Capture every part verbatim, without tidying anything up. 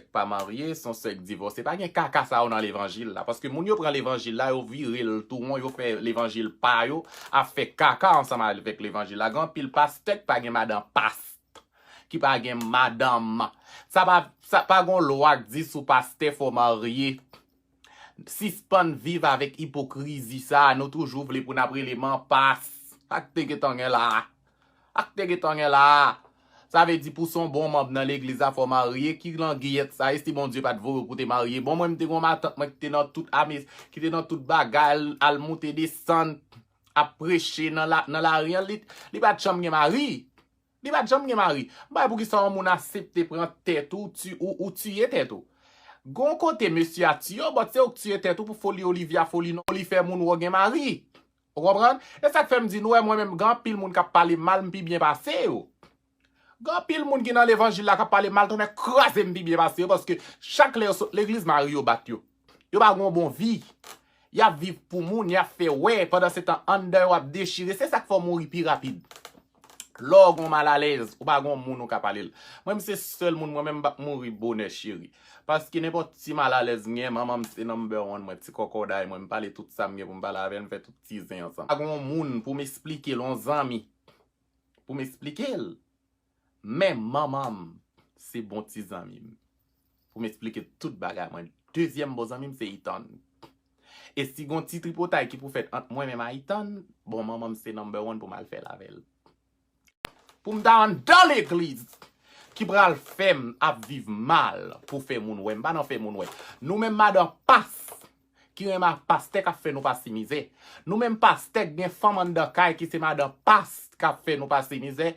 k pa marye, se yon sè k divòse. Pa gen kaka sa yo nan levanjil la. Paske moun yo pran levanjil la, yo vire l tou won, yo fè levanjil pa yo, ap fè kaka ansanm avèk levanjil la. Gen anpil pastè k pa gen madan past, ki pa gen madanm. Sa pa, sa pa gon lwa k di si w pastè fò w marye. Sispann viv avèk ipokrizi sa a, nou toujou vle pou n ap rele m an pas. Ak te gentan gen la. Ak te gentan gen la. Sa vle di pou s on bon manm nan legliz la fò w marye, ki langiyèt sa ye, si Bondye pa t voye w pou te marye. Bon, mwen m te gon matant mwen ki te nan tout ame, ki te nan tout bagay, al, al moute desann, ap preche nan la, nan lari an, li, li pa t janm gen mari. Li pa t janm gen mari. M pa wè poukisa yon moun aksepte pran tèt ou, ti, ou, ou tiye tèt ou. Gon kote mesye a tiye w, but se ou k tiye tèt ou pou foli Olivia, foli non, foli fè moun wè w gen mari. Ou konprann? E sa k fè m di nou wè mwen menm, gen anpil moun k ap pale mal, m pi byen pase yo. Gen anpil moun ki nan levanjil la k ap pale mal, tonnè kraze m pi byen pase yo, paske chak lè yo sot legliz, mari yo bat yo. Yo pa gen yon bon vi. Y ap viv pou moun, y ap fè wè, pandan se tan anndan yo ap dechire. Se sa k fè w mouri pi rapid. Lè w gon malalèz, ou pa gon moun ou ka pale l. Mwen, m se sèl moun, mwen menm, m p ap mouri bonè, cheri. Paske nenpòt ti malalèz m gen, manman m se number one mwen, ti kòkòday mwen, m pale tout sa m gen pou m pale avè l, m fè tout ti zen ansanm. Pa gon moun pou m esplike l, yon zanmi pou m esplike l. Men manman m se bon ti zanmi m. Pou m esplike tout bagay mwen. Dezyèm bon zanmi m se Ethan. E si gon ti tripotay ki pou fèt ant mwen menm a Ethan, bon, manman m se number one pou m al fè l avè l. Pou m ta anndan legliz ki pral fè m ap viv mal pou fè moun wè. M pa nan fè moun wè. Nou menm madan pas ki renmen ak pastè k ap fè nou pase mizè. Nou menm pastè k gen fanm anndan kay ki se madan pas k ap fè nou pase mizè,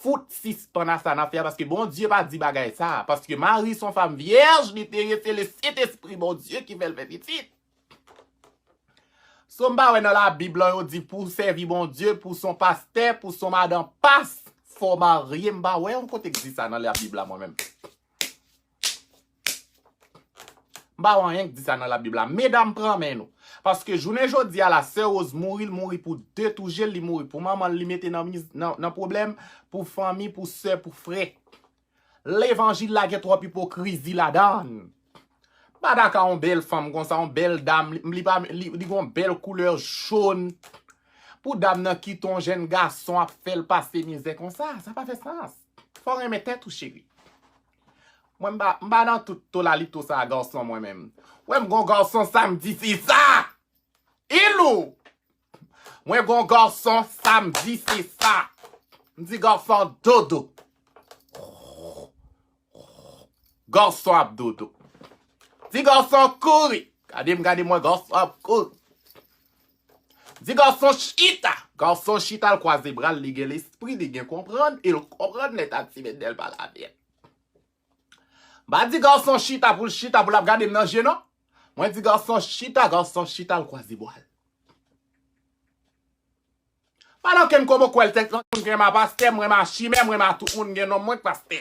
fout sispann a sa n ap fè a, paske Bondye pa di bagay sa a, paske Mari se yon fanm vyèj, li te ye, se Lesentespri Bondye ki fè l fè pitit. So m pa wè nan Labib lan yo di pou w sèvi Bondye, pou w se yon pastè, pou w se yon madan pas, fò w marye, m pa wè yon kote k di sa nan Labib la mwen menm. M pa wè anyen k di sa nan Labib la. Medam, pran men nou. Paske jounen jodi a la, sè Rose mouri, l mouri pou de tou je l, li mouri pou manman l, li mete nan, miz- nan, nan pwoblèm, pou fanmi, pou sè, pou frè. Levanjil la gen twòp ipokrizi ladan l. M pa dakò yon bèl fanm konsa, yon bèl dam, li, li pa, li, li gen yon bèl koulè jòn. Pou dam nan kite yon jèn gason ap fè l pase mizè konsa, sa pa fè sans. Fò w renmen tèt ou, cheri. Mwen, m pa, m pa nan tout tolalito sa a, gason mwen menm. Wè m gon gason samdi, se sa! Ilou! Mwen gon gason samdi, se sa! M di gason dodo. Gason ap dodo. Di gason kouri. Gade m, gade mwen, gason ap kouri. Di gason chita. Gason chita, l kwaze bra l, li gen lespri, li gen konprann, e l konprann nèt ak ti bèt dèl pa lavyèt. M pa di gason chita pou l chita, pou l ap gade m nan je, non. Mwen di gason chita, gason chita, l kwaze bra l. Pa nan kenn kobo kwèl tèt, non, moun gen ma pastè, mwen ma chimè, mwen ma tout moun gen non mwen k pastè.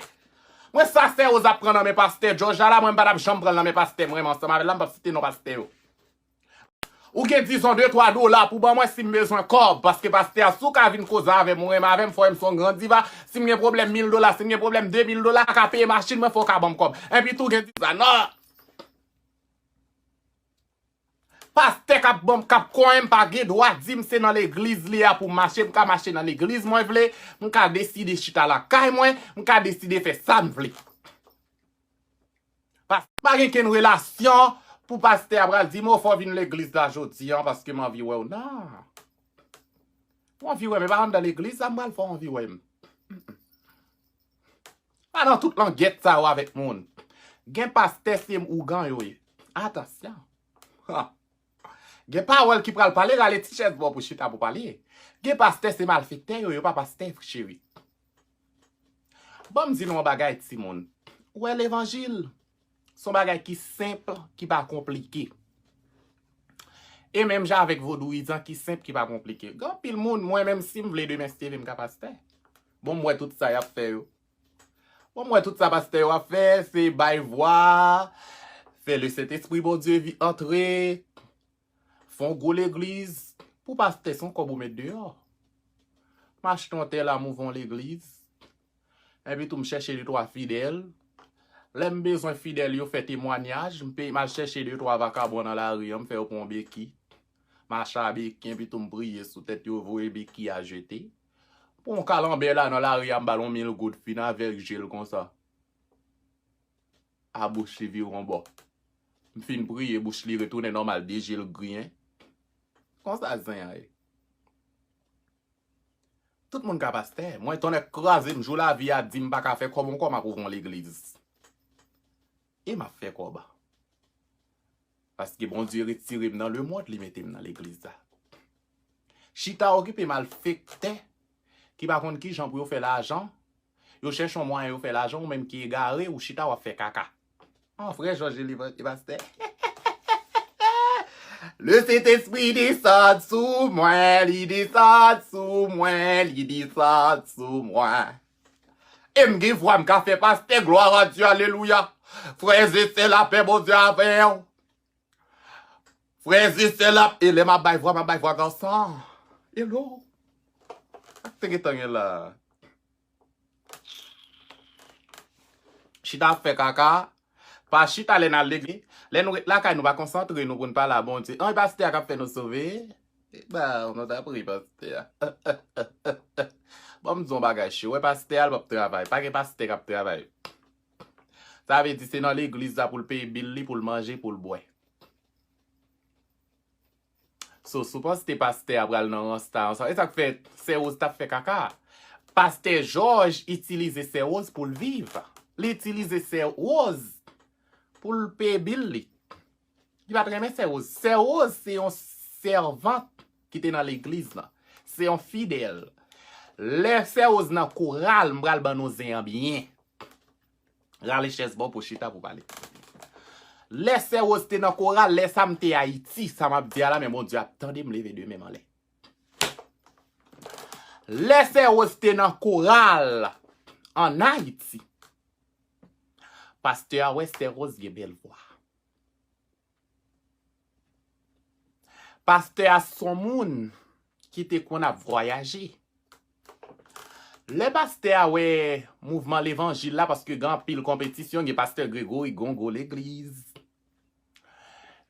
Mwen sa sè Rose ap pran nan men pastè George la, mwen m pa t ap janm pran l nan men pastè, mwen menm ansanm avè l la, m p ap site non pastè yo. Ou gen dizon de twa dola pou ban mwen si m bezwen kòb, paske pastè a, si w ka vin koze avè m, ou renmen avè m, fò w wè m se yon gran diva, si m gen pwoblèm mil dola, si m gen pwoblèm de mil dola, ka peye machin mwen, fò w ka ban m kòb. Enpi tou gen diva, non. Pastè k ap ban m, k ap konyen m pa gen dwa di m se nan legliz li a pou m mache, m ka mache nan legliz mwen vle, m ka deside chita lakay mwen, m ka deside fè sa m vle. Pas-, pa gen kenn relasyon pou pastè a pral di m, o, fò w vin legliz la jodi a paske m anvi wè w. Non. W anvi wè m, e pa anndan legliz la m pral fè w anvi wè m. Pa nan tout langyèt sa yo avèk moun. Gen pastè se ougan yo ye. Atansyon. Ha. Gen pawòl ki pral pale, rale ti chèz ba w pou chita pou pale. Gen pastè se malfektè yo, yo pa pastè, cheri. Ban m di nou yon bagay, timoun. Ou wè levanjil, se yon bagay ki senp, ki pa konplike. E menm jan avèk vodouyizan ki senp, ki pa konplike. Gen anpil moun, mwen menm si m vle demen si Dye vle m ka pastè. Bon, m wè tout sa y ap fè yo. Bon, m wè tout sa pastè yo ap fè, se bay vwa, fè Lesentespri Bondye vi-, antre, fè yon gwo legliz. Pou pastè, se yon kòb ou met deyò. M achte yon tè la, m ouvè yon legliz. Epi tou, m chèche de twa fidèl. Lè m bezwen fidèl yo fè temwanyaj, m pe, m al chèche de twa vakabon nan lari an, m fè yo pran yon beki. M achte beki, epi tou m priye sou tèt yo, voye beki a jete. Pran yon kalanbè la nan lari a, m ba l yon mil goud, fin avèk je l konsa. A bouch li vire yon bò. M fin priye, bouch li retounen nòmal, de je l griyen. Konsa zen an ye. Tout moun ka pastè. Mwen, tonnè kraze m, jou lavi a di m pa ka fè kòb ankò, m ap ouvri yon legliz. E m ap fè kòb. Paske Bondye retire m nan lemonn, li mete m nan legliz la. Chita okipe malfektè ki pa konn kijan pou yo fè lajan. Yo chèche yon mwayen yo fè lajan, ou menm ki egare, ou chita w ap fè kaka. An, frè Jòj li pa- li pastè. Le Sentespri desann sou mwen, li desann sou mwen, li desann sou mwen. E m gen vwa m ka fè pastè, glwa a Dye, alelouya. Frè e sè, lapè Bondye avè w. Frè e sè, l ap, e lè m ap bay vwa, m ap bay vwa gansan. Hello. Sa k te gentan gen la? Chita ap fè kaka. Pa chita lè n al legliz. Lè nou ret lakay nou pa konsantre nou pou n pale a Bondye. An, e pastè a k ap fè nou sove. E ba, nou ta priye pastè a. Bon, m di yon bagay, cheri. Wè pastè a, l p ap travay. Pa gen pastè k ap travay. Sa vle di se nan legliz la pou l peye bil li, pou l manje, pou l bwè. So, si w panse pastè a pral nan rans ta ansanm, e sa k fè Sè Woz t ap fè kaka. Pastè Jòj itilize Sè Woz pou l viv. Li itilize Sè Woz pou l peye bil li. Li pa t renmen Sè Woz. Sè Woz se yon sèvant ki te nan legliz lan. Se yon fidèl. Lè Sè Woz nan koral, m pral ban nou zen an byen. Rale chèz ba w pou chita pou pale. Lè Sè Woz te nan koral, lè sa m te Ayiti, sa m ap di a la, men Bondye ap tande m leve de men m anlè. Lè Sè Woz te nan koral ann Ayiti, pastè a wè Sè Woz gen bèl vwa. Pastè a se yon moun ki te konn ap vwayaje. Lè pastè a wè mouvman levanjil la, paske gen anpil konpetisyon, gen pastè Gregory, gen yon gwo legliz.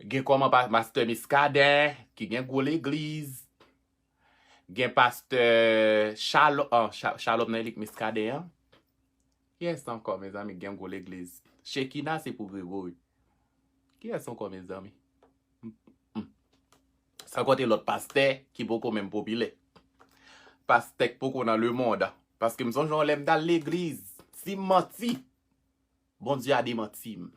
Gen kòman pa- pastè Miskaden, ki gen gwo legliz. Gen pastè Shalom, ah, Sha- Shalom nan elik Miskaden an. Kiyès ankò, mezanmi, gen gwo legliz? Shekina se pou Gregory. Kiyès ankò, mezanmi? M- m- San konte lòt pastè ki poko menm popilè. Pastè k poko nan lemonn. Paske m sonje yon lè m t al legliz. Si m manti, Bondye a demanti m.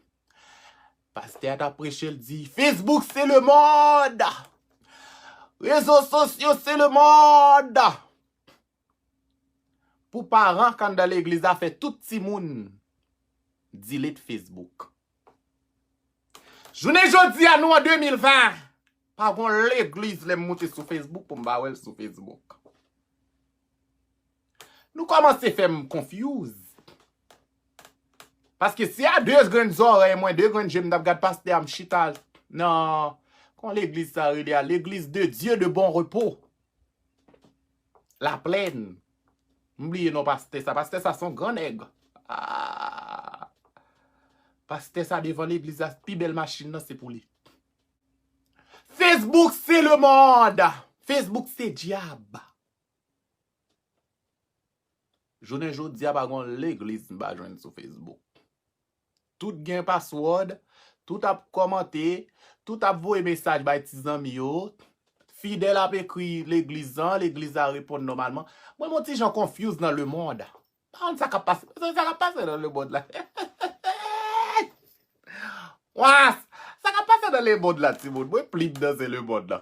Pastè a t ap preche, l di, Facebook se lemonn! Rezo sosyo se lemonn! Pou paran k anndan legliz la fè tout timoun delete Facebook. Jounen jodi a, nou an de mil ven, pa gon legliz lè m moute sou Facebook pou m pa wè l sou Facebook. Nou kòmanse fè m confuse. Paske si a de grenn zòrèy mwen, de grenn je m t ap gad pastè a, m chita nan, kon legliz sa rele a, L'église de Dieu de Bon Repos. Laplèn. M bliye non pastè sa. Pastè sa se yon gran nèg. Ah. Pastè sa devan legliz la, pi bèl machin nan se pou li. Facebook se lemonn. Facebook se dyab. Jounen jodi a pa gon legliz m pa jwenn sou Facebook. Tout gen password, tout ap kòmante, tout ap voye mesaj bay ti zanmi yo. Fidèl ap ekri legliz lan, legliz la reponn nòmalman. Mwen, mwen ti jan confuse nan lemonn. Pa konn sa k ap pase. Sa k ap pase nan lemonn la. Wa, sa k ap pase nan lemonn la, timoun. Mwen plin nan se lemonn la.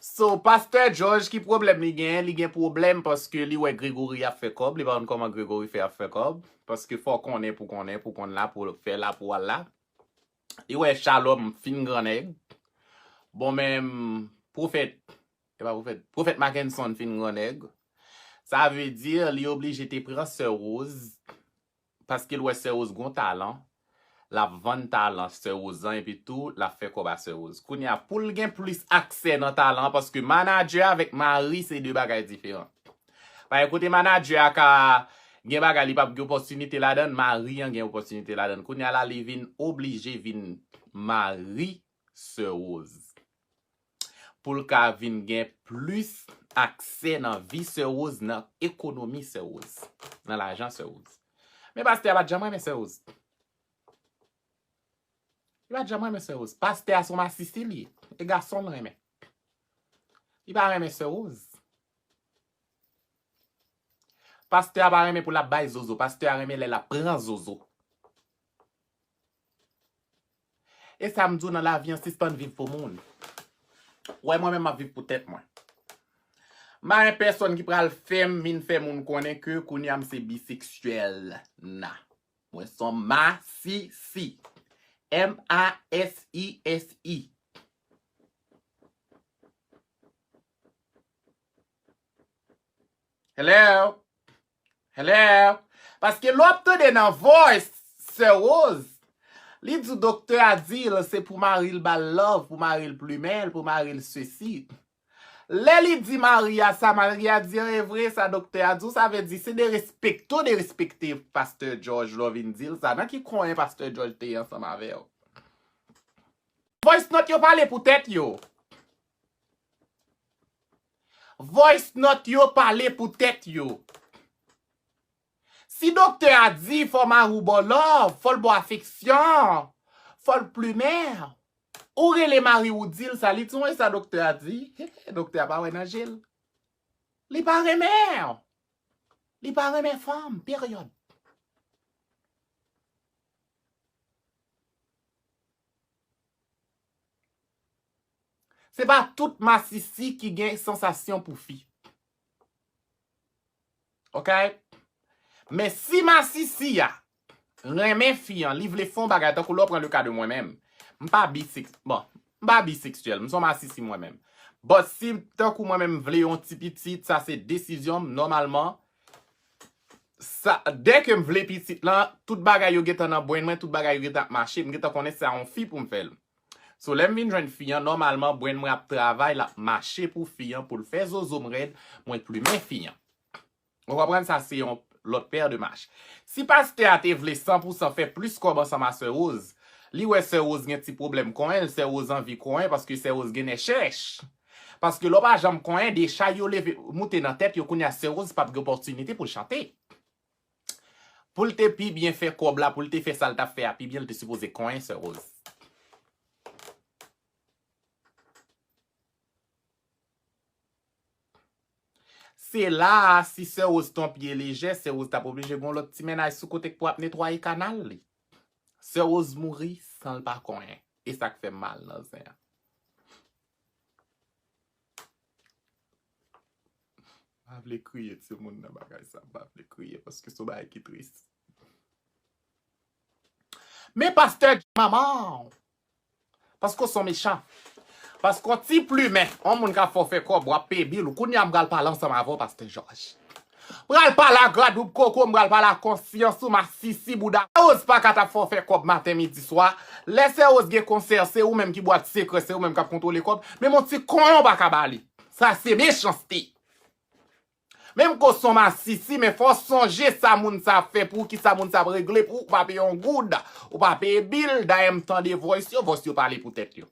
So, pastè George, ki pwoblèm li gen? Li gen pwoblèm paske li wè Gregory ap fè kòb. Li pa konn kòman Gregory fè ap fè kòb. Paske fò w konnen pou konnen, pou konn la, pou fè la, pou al la. Li wè Shalom fin grannèg. Bon, men, pwofèt, e pa pwofèt, pwofèt Mackenson fin grannèg. Sa vle di, li oblije te pran sè Rose, paske l wè sè Rose gon talan, l ap vann talan sè Rose lan, epi tou, l ap fè kòb a sè Rose. Kounye a, pou l gen plis aksè nan talan, paske manadjè avèk mari se de bagay diferan. Paske kote manadjè a ka Gen bagay li p ap gen opòtinite ladan l, mari an gen opòtinite ladan l. Kounye a la, li vin oblije vin mari Sè Rose. Pou l ka vin gen plis aksè nan vi Sè Rose, nan ekonomi Sè Rose, nan lajan Sè Rose. Men pastè a pa t janm renmen Sè Rose. Li pa t janm renmen Sè Rose. Pastè a se yon masisi li ye. E gason l renmen. Li pa renmen Sè Rose. Pastè a pa renmen pou l ap bay zozo. Pastè a renmen lè l ap pran zozo. E sa m di w nan lavi an, sispann viv pou moun. Wè, mwen menm m ap viv pou tèt mwen. M pa gen pèsonn ki pral fè m vin fè moun konnen ke kounye a m se biseksyèl. Na. Mwen se yon masisi. M A S I S I. Hello? Hello? Paske lè w ap tande nan voice Sè Rose, li di doktè a di l se pou mari l ba l love, pou mari l plimen l, pou mari l sesi. Lè li di mari a sa, mari a di an e vre sa doktè a di w, sa vle di se derespekte w derespekte pastè George lè w vin di l sa. Nan ki konyen pastè George te ye ansanm avè w? Voice note yo pale pou tèt yo. Voice note yo pale pou tèt yo. Si doktè a di fò mari w ba w love, fò l ba w afeksyon, fò l plimen w, ou rele mari w di l sa, li di w e sa doktè a di. Doktè a pa wè nan je l. Li pa renmen w. Li pa renmen fanm, peryòd. Se pa tout masisi ki gen sansasyon pou fi. Oke? Men si masisi a renmen fi an, li vle fè yon bagay, tankou lè w pran le ka de mwen menm. M pa biseks-, bon, m pa biseksyèl, m se yon masisi mwen menm. But si tankou mwen menm m vle yon ti pitit, sa se desizyon m, nòmalman, sa, dèke m vle pitit lan, tout bagay yo gentan nan bren mwen, tout bagay yo gentan ap mache, m gentan konnen se a yon fi pou m fè l. So, lè m vin jwenn fi an, nòmalman, bren mwen ap travay, l ap mache pou fi an, pou l fè zozo m rèd, mwen plimen fi an. Ou konprann? Sa se yon lòt pè de mach. Si pastè a te vle san pou san fè plis kòb ansanm a Sè Rose, li wè Sè Rose gen ti pwoblèm konyen l, Sè Rose anvi konyen, paske Sè Rose gen nè chèch. Paske lè w pa janm konyen, de chay yo leve, moute nan tèt yo, kounye a Sè Rose p ap gen opòtinite pou l chante. Pou l te pi byen fè kòb la, pou l te fè sa l t ap fè a pi byen, l te sipoze konyen Sè Rose. Se la a, si Sè Rose te yon pye lejè, Sè Rose t ap oblije gen yon lòt ti mennaj sou kote k pou ap netwaye kanal li. Sè Rose mouri san l pa konyen. E sa k fè m mal nan zen an. M pa vle kriye, timoun, nan bagay sa. M pa vle kriye, paske se yon bagay ki tris. Men pastè manman w. Paske w se yon mechan. Paske yon ti plimen, yon moun k ap fè w fè kòb, w ap peye bil ou. Kounye a m pral pale ansanm avè w, pastè Jòj. M pral pale a Gwadloup koko, m pral pale a konsyans ou, masisi bouda. Sè Rose pa ka t ap fè w fè kòb maten, midi, swa. Lè Sè Rose gen konsè, se ou menm ki bwat sekrè, se ou menm k ap kontwole kòb. Menm yon ti konyen w pa ka ba li. Sa se mechanste. Menm ke w se yon masisi, men fò w sonje sa moun sa ap fè pou ou, kisa moun sa ap regle pou ou, ou pa peye yon goud, ou pa peye bil, dayè m tande voice yo, voice yo pale pou tèt yo.